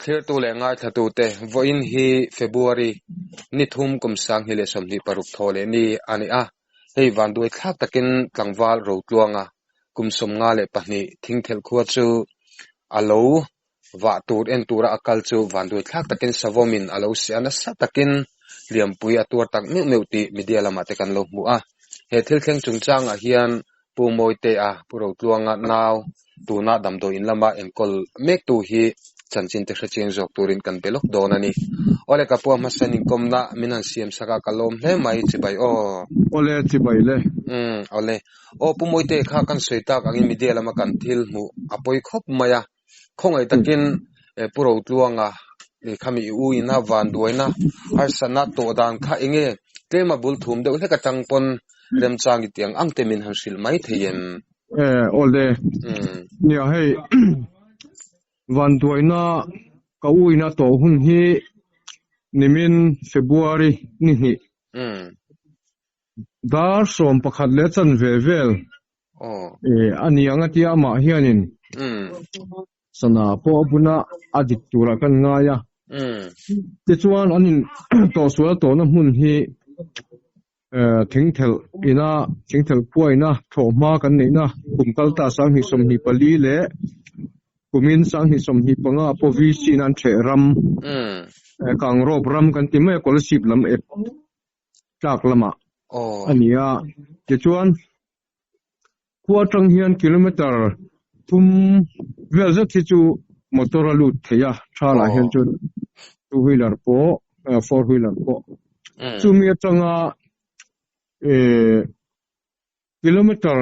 Thirtu leh ngaithlatute, vawiin hi February ni thum kum 2026 thaw leh ni a ni a, hei vanduai thlak takin tlangval Rotluanga kum 52 thingthelh khua chu a lo vah tur en tura a kal chu vanduai thlak takin savawmin a lo seh a, nasa takin hliampui a tuar tak meuh meuh tih media lamah te kan lo hmu a. He thil thleng chungchangah hian Pu Mawitea, Pu Rotluanga nau tuna damdawi in lama enkawl mektu hi chanchin te hrechiang zawk turin kan be lawk dawn a ni. Awle ka pua hmasain inkawmna min han siam sak a, ka lawm hle mai chibai aw. Awle chibai le. Umm awle. Aw Pu Mawitea kha kan sawi tak angin media lama kan thil hmuh a pawi khawp mai a. Khawngaih takin Pu Rotluanga khami i u ina vanduaina harsatna tawh dan kha enge tlema bul thum deuh hlek atang pawn remchang i tiang ang te min han hrilh mai thei em? Awle. Nia hei vanduaina ka u ina tawh hun hi nimin February ni hnih dar 11 leh chanve vel a ni ang a tia amah hianin sana pawh a buna a dik turah kan ngai a. Tichuan an in tawhsual tawhna hmun hi thingthelh ina thingthelh khuaina thlawhhma kan neihna kum kal ta 2024 leh kumin 2025 pawh VC in an theh ram Kangrawp ram kan ti mai a Kolasib lam ep tlak lamah a ni a. Tichuan khua atang hian kilometer thum vel zet hi chu motor a lut thei a, thalah hian chuan two wheeler pawh four wheeler pawh. Chumi atanga kilometer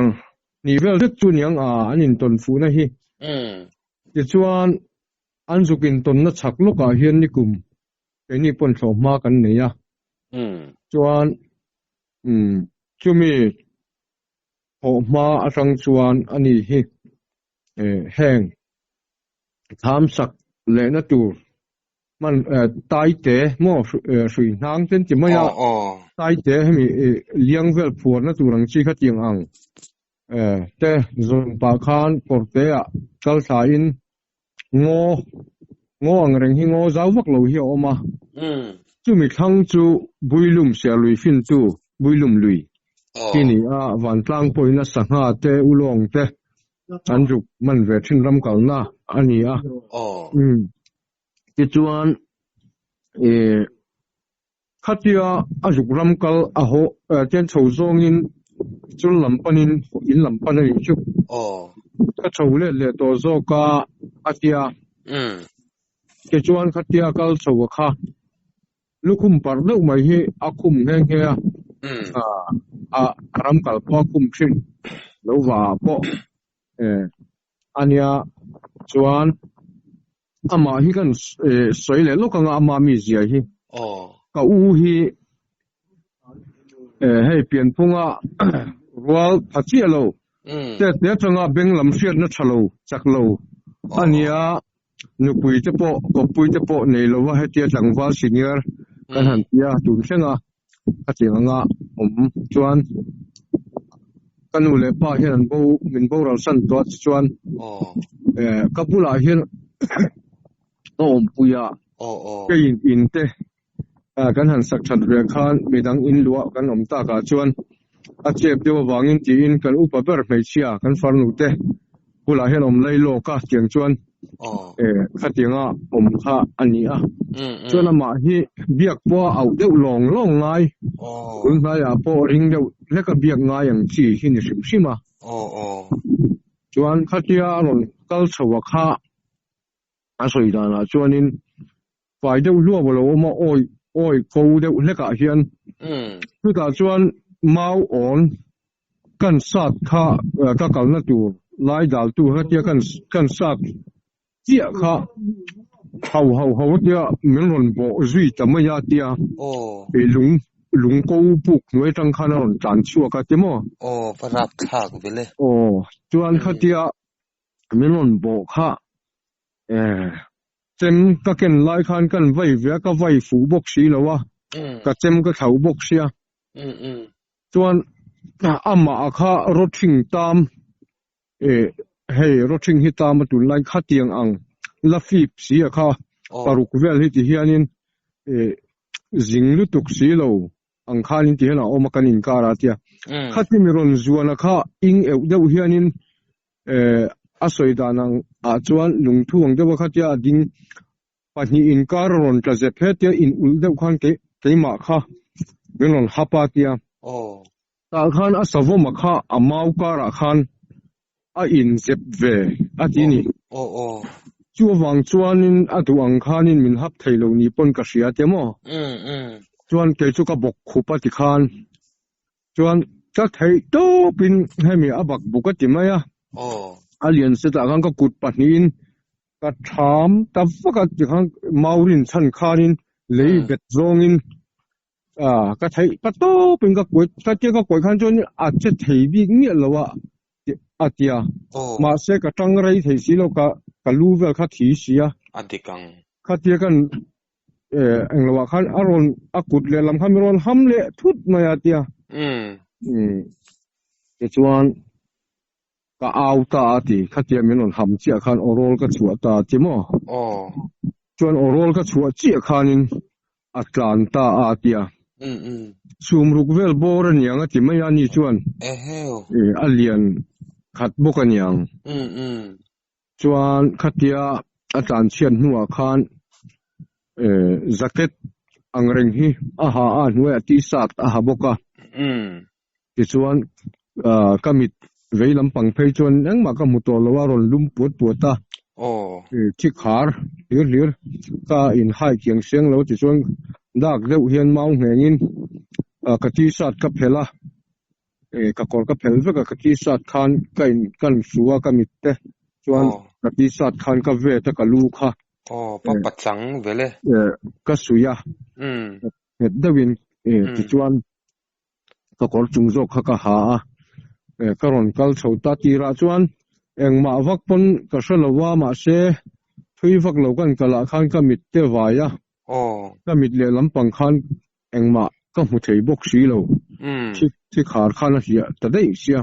hnih vel zet chu niang a an intawn fuhna hi. Tichuan an zuk intawnna chhak lawkah hian nikum keini pawn thlawh hma kan nei a. Chuan chumi thawh hma atang chuan a ni hi heng tham sak lehna tur hman taite maw hrui hnang te an ti mai a, taite hemi liang vel phuarna tur ang chi kha tiang ang te zawn pah khan kawrte ah kal thla in ngaw ngaw ang reng hi ngaw zau vak lo hi a awm a, chumi thlang chu Builum Sialui fintu Builum lui hi ni a, vantlang pawhin a sangha te ulawng te an ruk man ve thin ram kalna a ni a. Tichuan khatia a zuk ram kal a haw tian chho zawngin chul lam panin in lam pan a nih chu. Ka chho let leh tawh zawk a a tia. Tichuan khatia kal chho a kha lukhum parh deuh mai hi a khum nghe nghe a, a ram kal pawh a khum thin lo va ah pawh a nia chuan amah hi kan sawi leh lawk anga ama mi zia hi ka u hi hei pianphunga rual pha chiah lo te te atanga beng lam hriatna tha lo chak lo a nia. Nupui te pawh kawppui te pawh nei lova hetia tlangval senior kan han ti a, tun thleng a a tiang anga awm chuan ka nu leh pa hian an bo min boral san tawh a tichuan ka bulah hian ka awmpui a ka in in te kan han sak that ve khan midang in luah kan awm takah chuan a chep deuh avangin tiin kan upa ber hmeichhia kan farnu te bulah hian awm lai lawk a tiang chuan khatianga awm kha a ni a chuan amah hi biak pawh a auh deuh lawng lawng ngai tun hnaiah pawh ring deuh hlek a biak ngai ang chi hi ni hrim hrim a chuan khatia a rawn kal chho a kha a sawi danah chuanin fai deuh hluap a lo awm a, awi awi ko deuh hlekah hian chutah chuan mau awn kan sat kha ka kalna tur lai daltu kha tia kan kan sat chiah kha ho ho ho tia min rawn bawh zui ta mai a tia lung lung ko puk hnuai atang khan a rawn tlan chhuak a ti maw? Aw va rap thlak vele. Aw chuan khatia min rawn bawh kha Chem ka ken lai khan kan vai ve a, ka vai fuh bawk si lo a, ka chem ka thlauh bawk sia. Chuan amah a kha rawthing tam eh hei rawthing hi tam a tun lai khatiang ang la fip si a kha. Paruk vel hi ti hianin zing lutuk si lo ang khanin ti hian a awm a kan inkar a tia. Khati mi rawn zuana kha ing euh deuh hianin a sawi dan ang ah chuan lungthu ang deuh a khatia a ding pahnih inkar a rawn tla zep he tia in ulh deuh khan keimah kha min rawn hap a tia. Tah khan a savawm a kha a mau karah khan a inzep ve a ti ni. Chu avang chuanin a duh ang khanin min hap thei lo ni pawn ka hria te maw? Chuan kei chu ka bawk khup a ti khan chuan ka theih tawpin hemi a bak buk a ti mai a. A lian setah khan ka kut pahnihin ka tham ta vak a ti khan maurin chhan khanin lei bet zawngin ka theih ka tawpin ka kuai ka tia ka kuai khan chuan a che thei bik miah lo a a tia mahse ka tang rei thei si lo ka ka lu vel kha thi si a a dik ang khatia kan englo ah khan a rawn a kut leh lam khan mi rawn ham leh thut mai a tia tichuan ka au ta a ti khatia min rawn ham chiah khan aw rawl ka chhuah ta a ti maw chuan aw rawl ka chhuah chiah khanin a tlan ta a tia sumruk vel bawr a niang a ti mai a ni chuan a lian khat bawk a niang chuan khatia a tlan chhiat hnuah khan jacket ang reng hi a ha a hnuaiah t-shirt a ha bawk a Tichuan, ka mit vei lampang phei chuan engmah ka hmu tawh lo a, rawn lum puat puat a. Thi khar hlir hlir ka inhai kiang seng lo. Tichuan, dak deuh hian mau nghengin ka t-shirt ka phelh a, ka kawr ka phelh vek a, ka t-shirt khan ka in kan hru a, ka mit te chuan ka t-shirt khan ka vet a, ka lu kha. Ka suih a, nghet deuhin tichuan ka kawr chung zawk kha ka ha a, ka rawn kal chho ta tirah chuan engmah vak pawn ka hre lo a, mahse thui vak lo kan kalah khan ka mit te vai a, ka mit leh lampang khan engmah ka hmu thei bawk si lo, thi khar khan a hliah ta daih sia,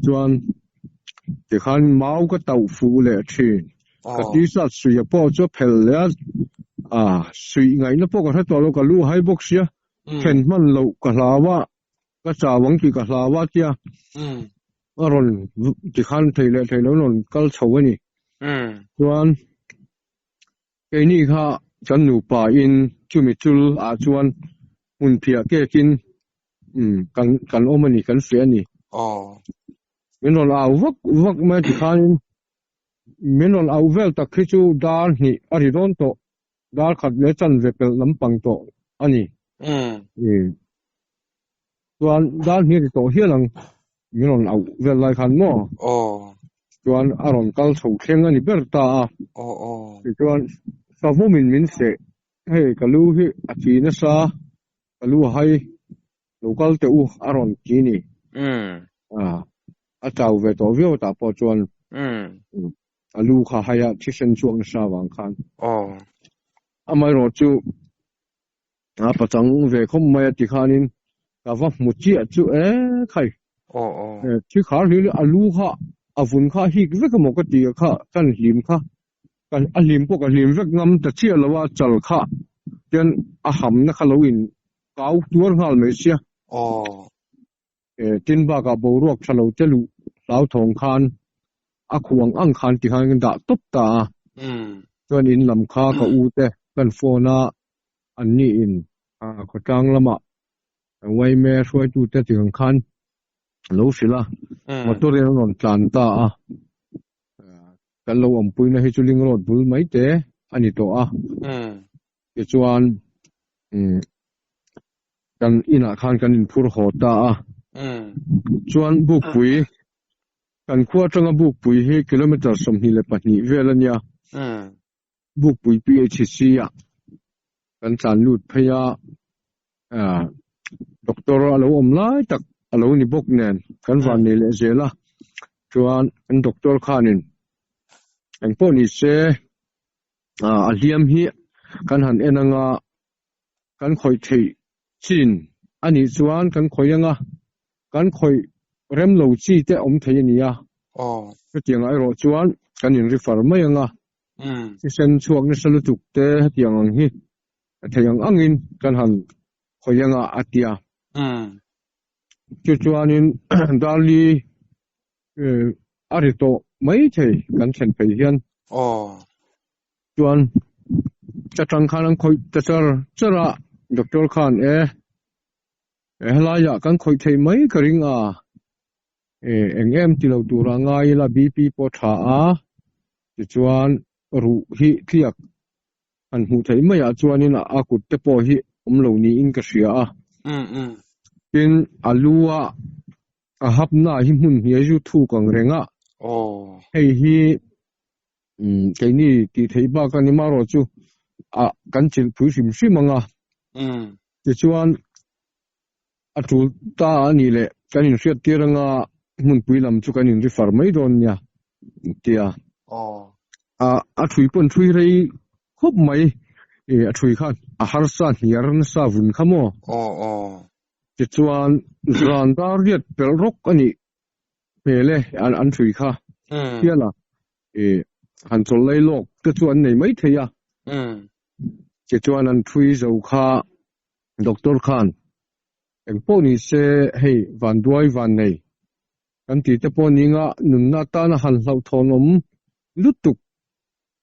chuan tikhan mau ka tauh fuh leh thin, ka t-shirt suih a pawh chu a phelh leh a, suih ngaihna pawh ka hre tawh lo, ka lu a hai bawk sia. Then hman loh ka hlau a, ka chau ang tih ka hlau a tia a rawn tikhan thei leh thei lo rawn kal chho a ni. Chuan keini kha kan nupa in chumi chul ah chuan hmun phiah kekin kan kan awm a ni, kan feh a ni. Min rawn au vak vak mai tikhanin min rawn au vel tak hi chu dar hnih a ri dawn tawh. Dar khat leh chanve pelh lampang tawh a ni. Chuan dar hnih ri tawh hial ang min rawn auh vel lai khan maw? Chuan a rawn kal chho thleng a ni ber ta a. Tichuan savawmin min seh, hei ka lu hi a thi nasa, ka lu a hai, lo kal teh u a rawn ti ni. A chau ve tawh viau tah pawh chuan a lu kha hai a thisen chhuak nasa avang khan. Amaherawh chu a pachang ve khawp mai a ti khanin ka va hmu chiah chu e khai. Thi khar hlir a lu kha a vun kha a hik vek emaw ka ti a kha kan hlim kha a hlim pawh ka hlim vek ngam ta chiah lo a chal kha tian a hamna kha lo in kau tuar nghal mai sia. Tin bakah boruak tha lo te luh hlauthawng khan a khuh ang ang khan ti khan kan dah tawp ta a. Chuan in lam kha ka u te kan phone a, an ni in khawtlang lamah Waime hruaitu te ti ang khan lo hrilh a, motor in an rawn tlan ta a. Kan lo awmpuina hi chu Ling Road bul mai te a ni tawh a. Tichuan kan inah khan kan inphur haw ta a. Chuan Bukpui, kan khua atanga Bukpui hi kilometre 22 vel a nia. Bukpui PHC ah kan tlan lut phei a, doctor a lo awm lai tak a lo ni bawk nen kan van nei leh zel a. Chuan kan doctor khanin engpawh ni se a hliam hi kan han en anga kan khawih theih chin a nih chuan kan khawih anga kan khawih rem lo chi te awm thei a ni a. Chutiangah erawh chuan kan in refer mai anga. Thisen chhuak nasa lutuk te hetiang ang hi thei ang angin kan han hawi anga a ti a. Chu chuanin Darli a ri tawh mai thei kan thlen phei hian. Chuan ta tang khan an khawih ta char char a, doctor khan e helaiah kan khawih theih mai ka ring a, eng em ti lo tura ngai ila BP pawh tha a, tichuan ruh hi tliak han hmuh theih maiah chuanin a kut te pawh hi awm lo niin ka hria a. Tin, a lu a a hapna hi hmun hniai zu thuk ang reng a, hei hi keini tih theih bak a ni marawh chu a kan chilh phui hrim hrim ang a. Tichuan, a tul ta a nih leh kan inhriat tir anga hmunpui lam chu kan inri far mai dawn nia tia. A a thui pawn thui rei khawp mai e a thui khan a harsa hniar nasa vun kha maw. Tichuan zan dar riat pelh rawk a nih hmel e an an thui kha hial a e han chawl lai lawk te chu an nei mai thei a. Tichuan an thui zo kha Doctor khan eng pawh ni se hei vanduai van nei kan tih te pawh ninga nunna atana han hlauhthawn awm lutuk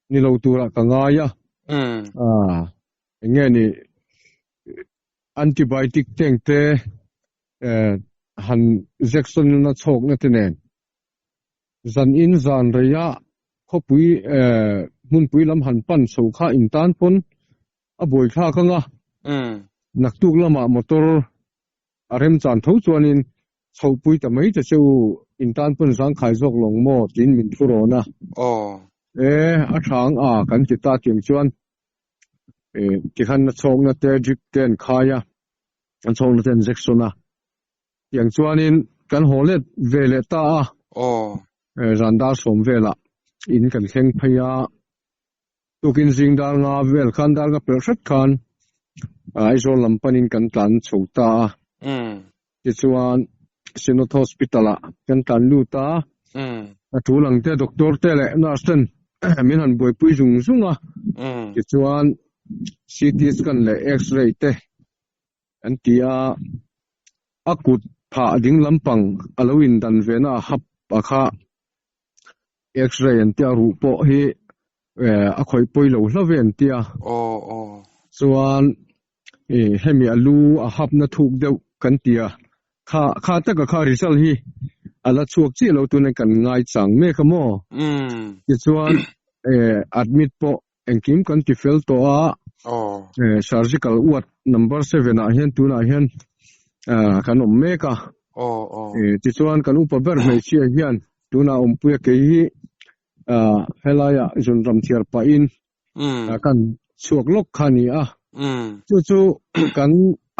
ni lo turah ka ngai a. Eng nge ni antibiotic tank te han injection na chhawkna te nen zan in zan reia khawpui hmunpui lam han pan chho kha intan pawn A buaithlak anga naktuk lamah motor a remchan tho chuanin chhohpui ta mai ta che u, in tan pawn zangkhai zawk lawng maw tiin min thu rawn a. E, a tha ang a kan ti ta tiang chuan e tikhan a chhawkna te drip te an khai a, an chhawkna te an injection a, tiang chuanin kan haw let ve leh ta a. E, zan dar sawm velah in kan thleng phei a. Tukin zing dar nga vel khan dar nga pelh hret khan Aizawl lam panin kan tlan chho ta a. Tichuan Synod Hospital ah kan tlan lut a. A tul ang te doctor te leh nurse ten min han buaipui zung zung a. Tichuan CT scan leh X-ray te an ti a. A kut phah ding lampang a lo indan ve na a hap a kha. X-ray an tia ruh pawh hi a khawih pawi lo hla ve an tia. Chuan hemi a lu a hapna thuk deuh kan tia. Kha kha taka kha result hi a la chhuak chiah lo tuna kan ngai chang mek a maw? Tichuan admit pawh engkim kan ti fel tawh a. Surgical ward number 7 ah hian tunah hian kan awm mek a. Tichuan kan upa ber hmeichhia hian tunah awmpuia kei hi helaiah zunram thiar pahin kan chhuak lawk kha a ni a. Chu chu kan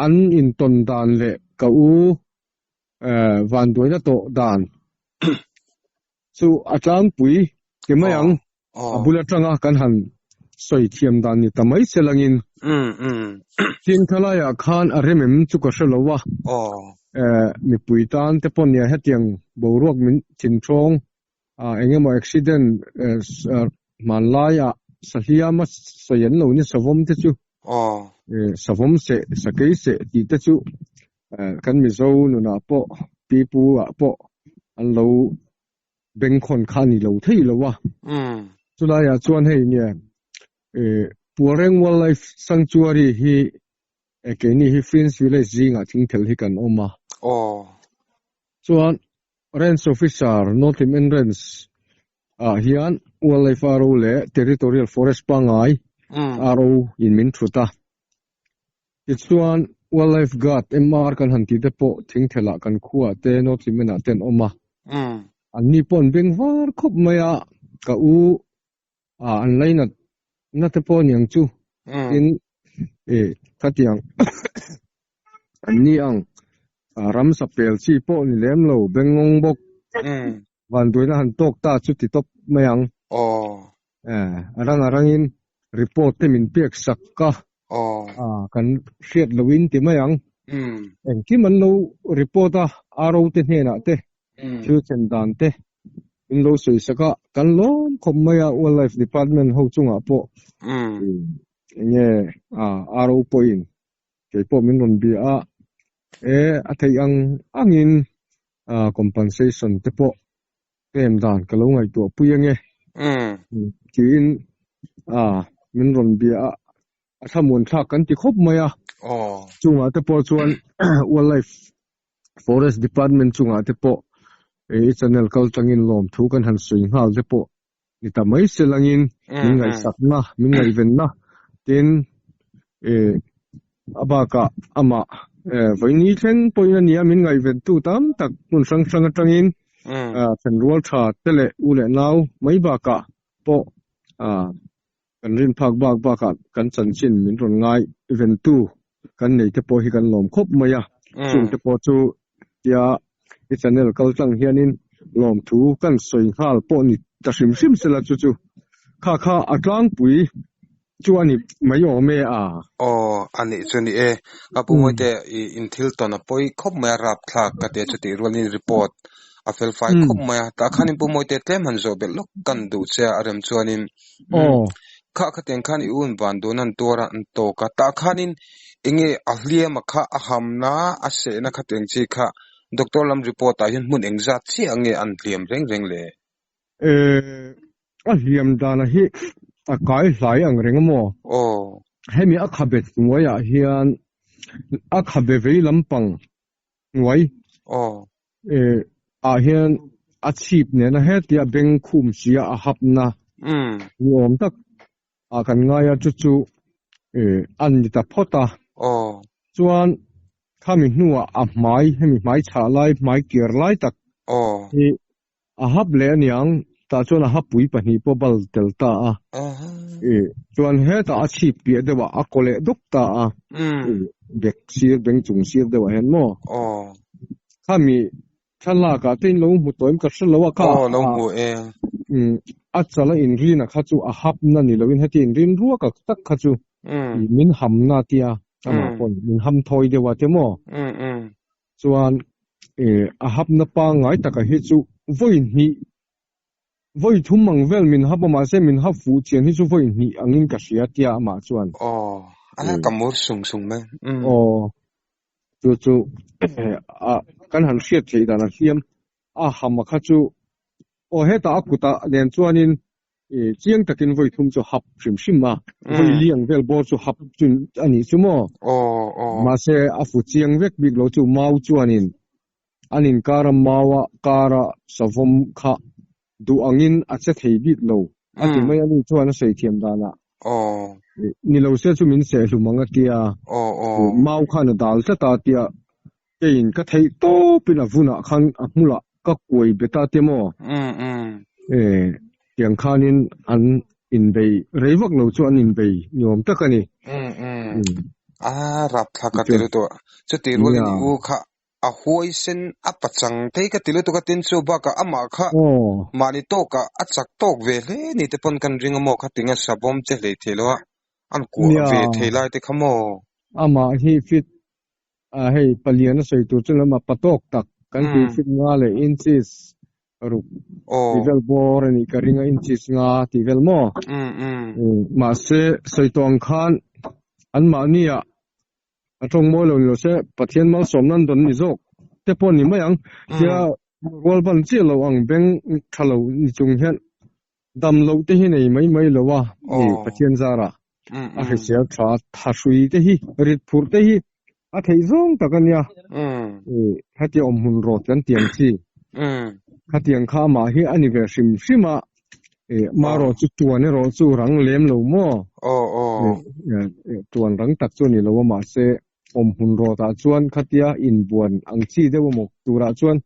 an intawn dan leh ka u vanduaina tawh dan chu a tlangpui ti mai ang. A bul atanga kan han sawi thiam dan ni ta mai se langin. Tin thalaiah khan a rem em chu ka hre lo a. Mipui tan te pawh nia hetiang boruak min thinthawng eng emaw accident hmanlaiah sahliama sawi an lo ni savawm te chu savawm seh sakei seh tih te chu kan Mizo nunah pawh pipu ah pawh an lo bengkhawn kha a ni lo thei lo a. Chulaiah chuan hei nia Puareng Wildlife Sanctuary hi keini hi Fringe Village zingah thingthel hi kan awm a. Chuan Range Officer North Hlimen Range ah hian Wildlife RO leh Territorial Forest pangngai RO in min thut a. Tichuan Wildlife Guard MR kan han tih te pawh thingthelah kan khuaah te North Hlimen-ah te an awm a. Anni pawh an beng var khawp mai a, ka u an lainat na te pawh aniang chu tin khatiang anni ang ramsa pel chi pawh ni lem lo bengngawng bawk vanduaina han tawk ta chu ti tawp mai ang. A rang a rangin report te min pek sak a, kan hriat loin ti mai ang. Engkim an lo report a, RO te hnenah te thil thlen dan te. min lo sawi sak a, kan lawm khawp mai a, Wildlife Department ho chungah pawh eng nge RO pawhin kei pawh min rawn bia a, e a theih ang angin compensation te pawh claim dan ka lo ngaihtuah pui ange tiin min rawn bia a, a thlamuan thlak kan ti khawp mai a, chungah te pawh chuan Wildlife Forest Department chungah te pawh i channel kal tangin lawmthu kan han sawi nghal te pawh ni ta mai se langin min ngaihsakna, min ngaihvenna tin a bakah amah vawiini thleng pawhin a ni a, min ngaihventu tam tak hmun hrang hrang atangin thenrual tha te leh u leh nau mai bakah pawh kan rin phak bak bakah kan chanchin min rawn ngaihventu kan nei te pawh hi kan lawm khawp mai a, chung te pawh chu tia i channel kal tlang hianin lawmthu kan sawi nghal pawh ni ta hrim hrim sela chu chu kha kha a tlangpui chu a ni mai awm e a. Aw, a nih chu ni e. Ka pu Mawite, i inthil tawn a pawi khawp mai a, rapthlak ka ti a, chutih rualin report a fel fai khawp mai a. Tah khanin Pu Mawite tlem han zawh belh lawk kan duh che a, a rem chuanin kha khatiang khan i un van dun an tuar a, an tawk a. Tah khanin enge a hliam a kha a hamna a sehna khatiang chi kha doctor lam report ah hian hmun engzat chiah nge an hliam reng reng le? A hliam dana hi a kai hlai ang reng amaw? Aw. Hemi a khabe hnuaiah hian a khabe vei lampang hnuai ah hian a chhip nena hetia beng khum sia a hapna ni awm tak ah kan ngai a, chu chu a ni ta phawt a. Chuan khami hnuah a hmai, hemi hmai chhah lai, hmai kiar lai tak hi A hap leh aniang, tah chuan a hapui pahnih pawh bal tel ta a. Chuan hetah a chhip piah deuhah a kaw leh dawk ta a, bek sir, beng chung sir deuhah hian maw? Khami thlalakah te in lo hmu tawh em ka hre lo a, kha a chala inrina kha chu a hapna ni loin heti inrin ruak ak tak kha chu min hamna tia amah pawhin min ham thawi deuh a te maw? Chuan a hapna pangngai taka hi chu vawi hnih, vawi thum ang vel min hap a, mahse min hap fuh chian hi chu vawi hnih angin ka hria tia amah chuan. Aw, a ka mur sung sung mai. Aw, chu chu kan han hriat theih dan a hliam a hama kha chu aw hetah a kutah nen chuanin Chiang takin vawi thum chu hap hrim hrim a, vawi liang vel bawr chu hap chu a nih chu maw? Mahse a fu chiang vek bik lo chu mau chuanin an inkara maua kara savawm kha duh angin a che thei bik lo a ti mai a ni chuan a sawi thiam danah. Ni lo se chu min sehhlum ang a tia, mau khan a dal tlat a tia Keiin ka theih tawpin a vunah khan a hmulah ka kuai bet a te maw? Tiang khanin an inbei rei vak lo chu an inbei ni awm tak a ni. A rapthlak ka ti lutuk a, chuti rualin i u kha a huaisen a pachang thei ka ti lutuk a, tin chu bakah amah kha mahni tawkah a chak tawk ve hle ni te pawn kan ring a maw kha tinge sabawm che hlei thei lo a, an kuah ve thei lai te kha maw? Amah hi fit A hei palian a sawi tur chu lama patawk tak kan tih fit nga leh inches ruk tih vel bawr a nih ka ring a inches nga tih vel maw? Mahse sawi tawh ang khan anmahni ah a tawng mawi lo ni lo se Pathian malsawmna an dawn ni zawk te pawh a ni mai ang tia rual ban chiah lo ang beng tha lo ni chung hian Dam loh te hi nei mai mai lo a, i Pathian zarah a hrisel tha tha hrui te hi, rit phurh te hi a theih zawng tak a nia. I hetiang awm hmun rawt kan tiang chi. Khatiang kha amah hi a ni ve hrim hrim a, i marawh chu tuan erawh chu rang lem lo maw? Tuan rang tak chu a ni lo a, mahse awm hmun rawtah chuan khatia inbuan ang chi deuh emaw turah chuan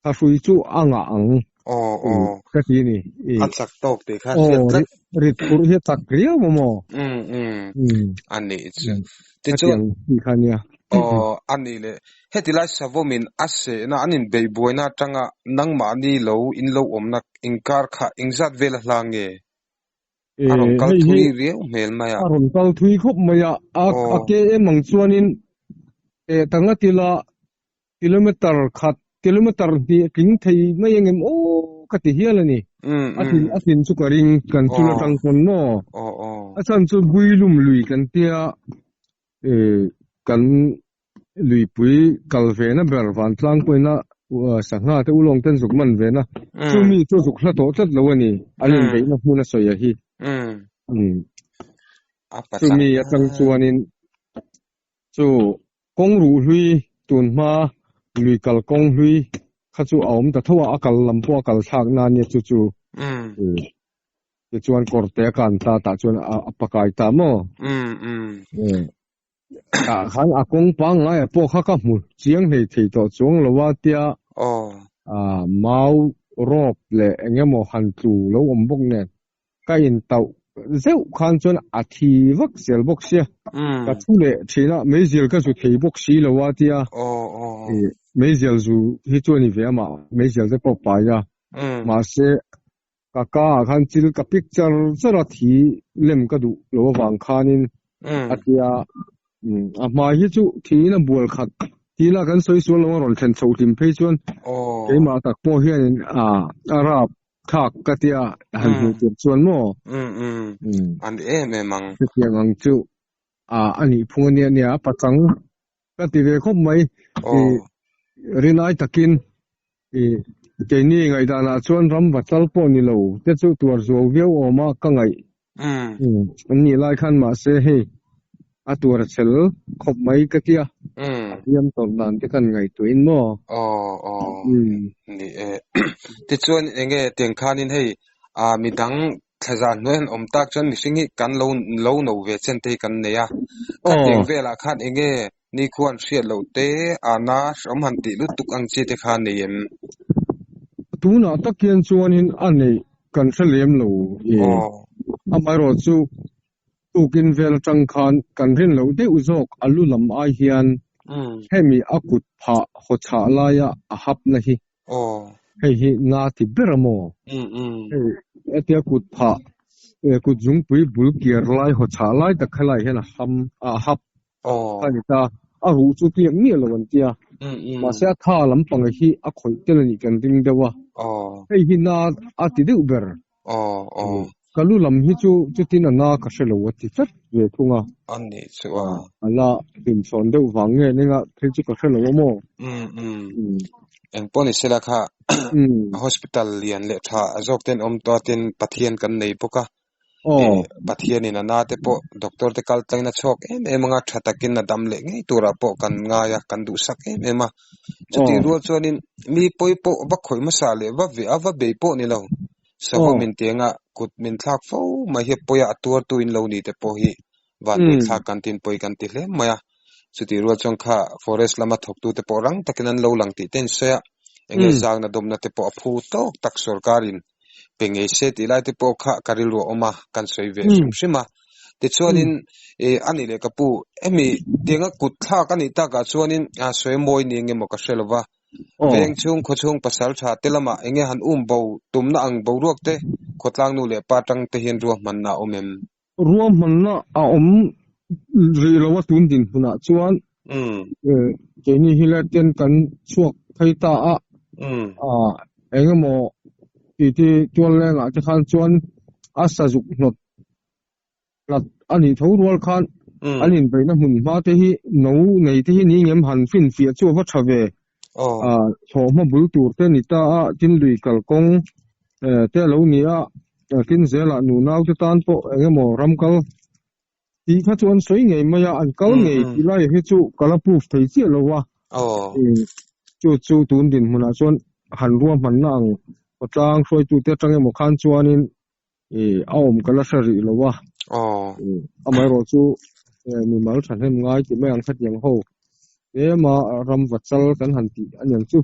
Tha hrui chu a ngah ang. Aw aw. Ka ti a ni. A chak tawk tih kha hriat tlat. Rit phurh hi a chak riau maw maw? Um um. A nih chu. Tichuan. Hetiang tih kha nia. Aw a nih leh. Heti lai savawmin a sehna an inbeih buaina atanga nangmahni lo in lo awmna inkar kha engzat vel a hla nge? A rawn kal thui riau hmel mai a. A rawn kal thui khawp mai a. A ke em ang chuanin eh ta ngat ila Kilometer khat, kilometer hnih a tling thei mai ang em aw ka ti hial a ni. A tlin a tlin chu ka ring kan chul atang pawn maw? A chhan chu Builum lui kan tia kan luipui kal ve na ber vantlang pawhin a sangha te ulawng ten zuk man ve na chu mi chu zuk hla tawh tlat lo a ni an inbeihna hmun a sawi a hi. Chumi atang chuanin chu kawng ruh hlui tun hma lui kal kawng hlui kha chu a awm ta tho a, a kal lam pawh a kal thlak na ania chu chu tichuan kawrte a kan ta tah chuan a pakai ta maw? Tah khan a kawng pangngai pawh kha ka hmu chiang hlei thei tawh chuang lo a tia mau rawp leh eng emaw han tlu lo awm bawk nen ka intauh zeuh khan chuan a thi vak zel bawk sia ka thu leh thin a meizial ka zu thei bawk si lo a tia meizial zu hi chu a ni ve amah meizial te pawh pai a mahse Ka ka ah khan chil ka pik char char a thi lem ka duh lo avang khanin a ti a, a hmai hi chu thiin a bual khat ti ila kan sawi sual lo a rawn thlen chhoh hlim phei chuan keimah tak pawh hianin a rap thlak ka ti a han hmuh tur chuan maw hetiang ang chu a nih phung a nia nia a pachang Ka ti ve khawp mai. Rinai takin keini ngaihdanah chuan ram va chal pawh ni lo te chu tuar zuau viau awm a ka ngaih an nih lai khan mahse hei a tuar a chel khawp mai ka tia a hliam tawrh dan te khan ngaihtuahin maw. Aw aw ni e. Tichuan enge tiang khanin hei midang Thlazar hnuai han awm tak chuan mihring hi kan lo lo no ve chen te hi kan nei a. Khatiang velah khan enge nikhua an hriat loh te, ana hreawm han tih lutuk ang chi te kha nei em? Tunah tak hian chuanin a neih kan hre lem lo i. Amaherawh chu tukin vel atang khan kan rin loh deuh zawk a lu lam ai hian hemi a kut phah haw chhah laia a hapna hi Hei hi na ti ber a maw? Hei hetia kut phah kut zungpui bul kiar lai haw chhah lai tak kha lai hian a ham a hap a ni ta. A ruh chu tliak miah lo an tia. Mahse a tha lampang hi a khawih tel a nih kan ring deuh a. Hei hi na a ti deuh ber. Ka lu lam hi chu chutin a na ka hre lo a ti tlat ve thung a. A nih chu a. A la hlimchhawn deuh vang nge ning a thil chu ka hre lo a maw? Eng pawh ni sela kha hospital lian leh tha zawk ten awm tawh a tin Pathian kan nei bawk a. Pathian in a na te pawh doctor te kal tlangin a chhuak em em anga tha takin a dam leh ngei turah pawh kan ngai a kan duhsak em em a. Chutih rual chuanin mi pawi pawh va khawih hmasa leh va veh a va bei pawh ni lo. Sava min tianga kut min thlak fo mai hi pawi a a tuartu in lo ni te pawh hi vanduai thlak kan tin pawi kan ti hle mai a. Chutih rual chuan kha forest lama thawktu te pawh rang takin an lo lang tih te an sawi a. Enge zangna dawmna te pawh a phu tawk tak sorkarin pe ngei se tih lai te pawh kha ka rilru a awm a, kan sawi ve hrim hrim a. Tichuanin ih a nih leh ka pu hemi tianga kut thlak a nih takah chuanin a sawi mawi ni eng emaw ka hre lo va. Veng chhung khaw chhung pasal tha te lamah eng nge han um bo tumna ang boruak te khawtlang nu leh pa tang te hian ruahmanna a awm em? Ruahmanna a awm rih lo a tun dinhmunah chuan keini hi let ten kan chhuak phei ta a, eng emaw titi tual lengah te khan chuan a sazuk hnawt hlat a nih tho rual khan an inbeihna hmun hma te hi no nei te hi ni ngem han finfiah chu a va tha ve. Thlawhhma bul tur te ni ta a, tin lui kalkawng te a lo ni a, tin zelah nunau te tan pawh eng emaw ram kal tih kha chu an sawi ngei mai a, an kal ngei tih lai hi chu ka la proof thei chiah lo a, chu chu tun dinhmunah chuan han ruahmanna ang khawtlang hruaitute atang emaw khan chuanin a awm ka la hre rih lo a, amaherawh chu mimal thahnem ngai tih mai ang khatiang ho tlema ram va chal kan han tih aniang chu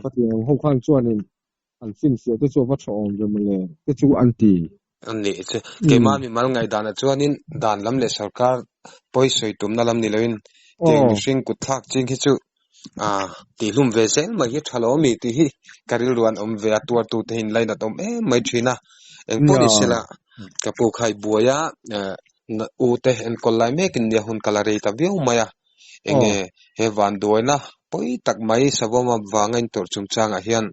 khatiang ang ho khan chuanin an finfiah te chu a va tha awm ve mawle te chu an ti. A nih chu. Keimah mimal ngaihdanah chuanin dan lam leh sorkar pawi sawi tumna lam ni loin tiang mihring kut thlak ching hi chu tihhlum ve zel mai hi tha lo ami tih hi ka rilru an awm ve a, tuartute hi in lainat awm em mai thin a. Engpawh ni sela ka pu kha i buai a, u te enkawl lai mekin nia hun ka la rei ta viau mai a. Enge he vanduaina pawi tak mai Savawm avanga intawrh chungchangah hian.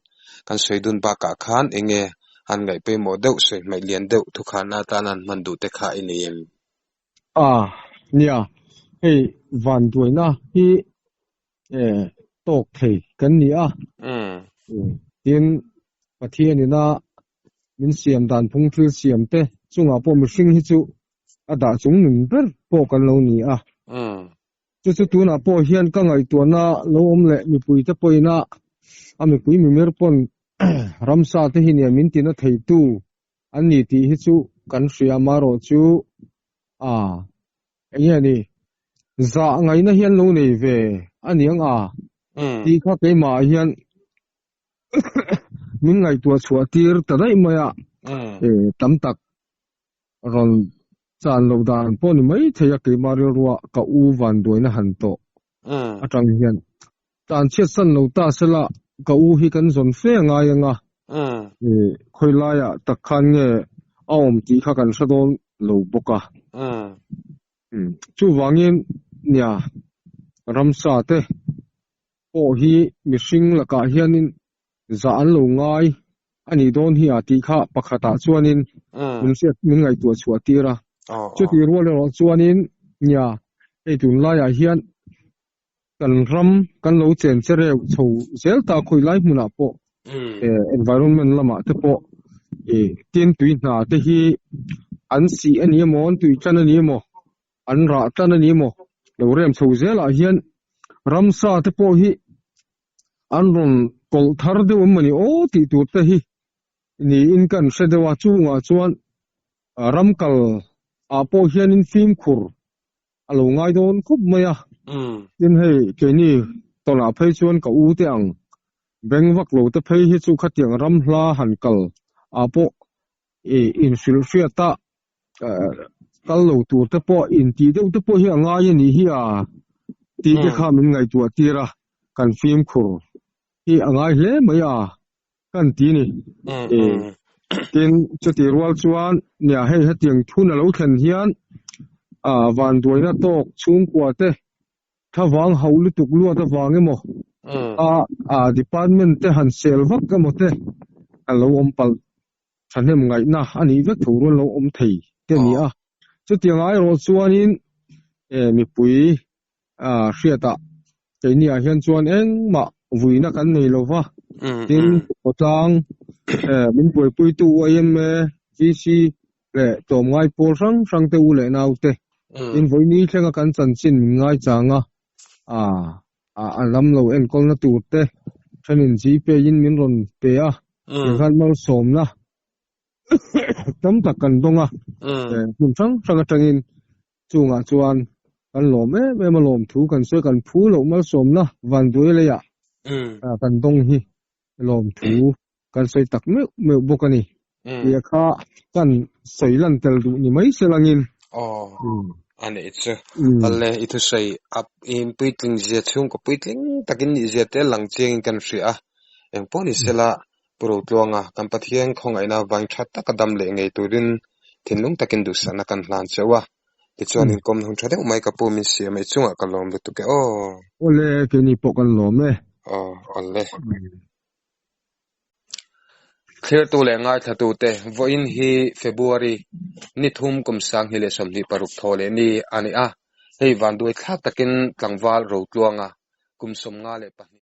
Kan sawi dun bakah khan enge han ngaih pawimawh deuh, sawi hmaih lian deuh thukhanna atana han hman duh te kha i nei em? A, nia, hei vanduaina hi tawk thei kan ni a. Tin, Pathianina min siam dan phung thil siam te chungah pawh mihring hi chu a dah chung nun ber pawh kan lo ni a. Chu chu tunah pawh hian ka ngaihtuahna lo awm leh mipuite pawhina a mipui mimir pawn ramsa te hi nia min tina theitu an ni tih hi chu kan hria amaherawh chu a enge ni zah ngaihna hian lo nei ve a niang a tih kha keimah hian min ngaihtuah chhuah tir ta daih mai a tam tak rawn chan loh dan pawh ni mai thei a keimah rilrua ka u vanduaina han tawh atang hian tan chhiat san lo ta sela ka u hi kan zawn fe ngai anga khawi laiah tak khan nge a awm tih kha kan hre dawn lo bawk a. Chuvangin nia ramsa te pawh hi mihring lakah hianin zah an lo ngai a nih dawn hi a tih kha pakhatah chuanin min hriat min ngaihtuah chhuah tir a. Chutih rual erawh chuanin nia hei tunlaiah hian kan ram kan lo chen che reuh chho zel ta khawi lai hmunah pawh environment lamah te pawh tin tui hna te hi an sih a ni emaw an tui tan a ni emaw an rah tan a ni emaw lo rem chho zelah hian ramsa te pawh hi an rawn kawlh thar deuh em mawni aw tih tur te hi niin kan hre deuh a chungah chuan ram kal ah pawh hianin fimkhur a lo ngai dawn khawp mai a tin hei keini tawnah phei chuan ka u te ang beng vak lo te phei hi chu khatiang ram hla han kal ah pawh inhrilh hriat a kal lo tur te pawh intih deuh te pawh hi a ngai a nih hi a tih te kha min ngaihtuah tir a kan fimkhur hi a ngai hle mai a kan ti ni. Tin, chutih rual chuan nia hei hetiang thun a lo thlen hian vanduaina tawk chhungkua te thlavang hauh lutuk luat avang emaw a department te han sel vak emaw te a lo awm palh thahnem ngaihna a nih vek tho rual lo awm thei te a ni a. Chutiang erawh chuanin mipui hriatah keiniah hian chuan engmah vuina kan nei lo va, tin khawtlang min buaipuitu YMA, VC leh tlawmngai pawl hrang hrang te u leh naute tin vawiini thlenga kan chanchin min ngaichang a, a lam lo enkawlna tur te thenin Gpay in min rawn pe a, tikhan malsawmna tam tak kan dawng a, hmun hrang hrang atangin Chungah chuan kan lawm em em a lawm thu kan sawi kan phu loh malsawmna vanduai leiah kan dawng hi lawm thu kan sawi tak meuh meuh bawk a ni. Tia kha kan sawi lan tel duh ni mai se langin. Aw a nih chu. Ale i thusawi up in puitling zia chhungkaw puitling takin nih zia te lang chiangin kan hria a. Engpawh ni sela Pu Rotluanga, kan Pathian khawngaihna vaing tha taka dam leh ngei turin thinlung takin duhsakna kan hlan cheu a. Tichuan inkawmna hun tha deuh mai ka pu min siam a, i chungah ka lawm lutuk e aw. Awle, keini pawh kan lawm e. Aw, awle. Thlirtu leh ngaithlatute, vawiin hi February ni thum kum 2026 thaw leh ni a ni a. Hei vanduai thlak takin tlangval Rotluanga kum 52.